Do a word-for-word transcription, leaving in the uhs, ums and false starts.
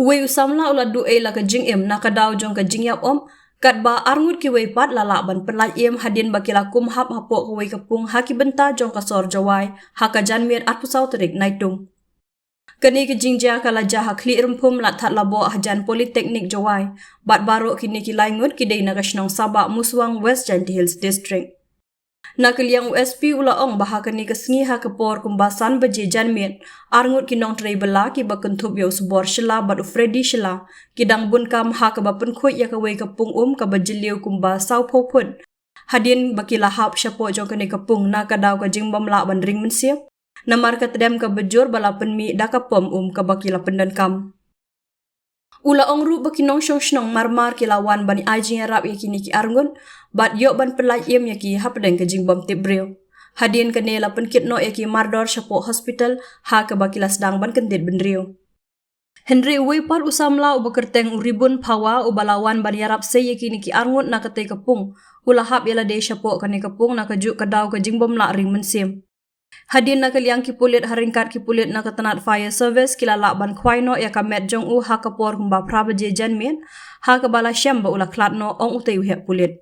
Uwei u samla u la duh ei la ka jingim na ka daw jong ka jingïap om, katba arngut kiwei pat la lah ban pynlait im hadien ba ki la kum hap hapoh kawei ka pung ha ki bynta jong ka sor Jowai ha ka janmiet arphew saw tarik Naitung. Kane ka jingjia ka la jia ha Khlieh Rymphum Latthatlaboh hajan Polytechnic Jowai, bad baroh kine ki lai ngut ki dei na ka shnong Sabah Muswang, West Jaintia Hills District. Na ka liang u S P u la ong ba ha kane ka sngi ha ka por kumba san baje janmiet, arngut ki nongtrei bylla kiba kynthup ïa u Subor Shylla bad u Freddy Shylla ki dang bun kam ha kaba pynkhuid ïa kawei ka pung um kaba jylliew kumba sawphew phut. Hadien ba ki la hap shapoh jong kane ka pung na ka daw ka jingbym lah ban ring mynsiem, namar ka tdem kaba jur ba la pynmih da ka pom um kaba ki la pyndonkam. U la ong ruh ba ki nongshong shnong marmar ki la wan ban ai jingïarap ïa kine ki arngut, bad ïoh ban pynlait im ïa ki hapdeng ka jingbym tip briew. Hadien kane la pynkit noh ïa ki mardor shapoh hospital ha kaba ki la sdang ban kyndit bynriew. Hynrei uwei pat u samla uba kyrteng u Ribun Phawa uba la wan ban ïarap sei ïa kine ki arngut na katei ka pung, u la hap ïa lade shapoh kane ka pung na kajuh ka daw ka jingbym lah ring mynsiem. Hadien na ka liang ki pulit ha ryngkat ki pulit na ka tnat fire service ki la lah ban khwai noh ïa ka met jong u ha ka por kumba phra baje janmiet, ha kaba la shem ba u la khlad noh, ong utei u heh pulit.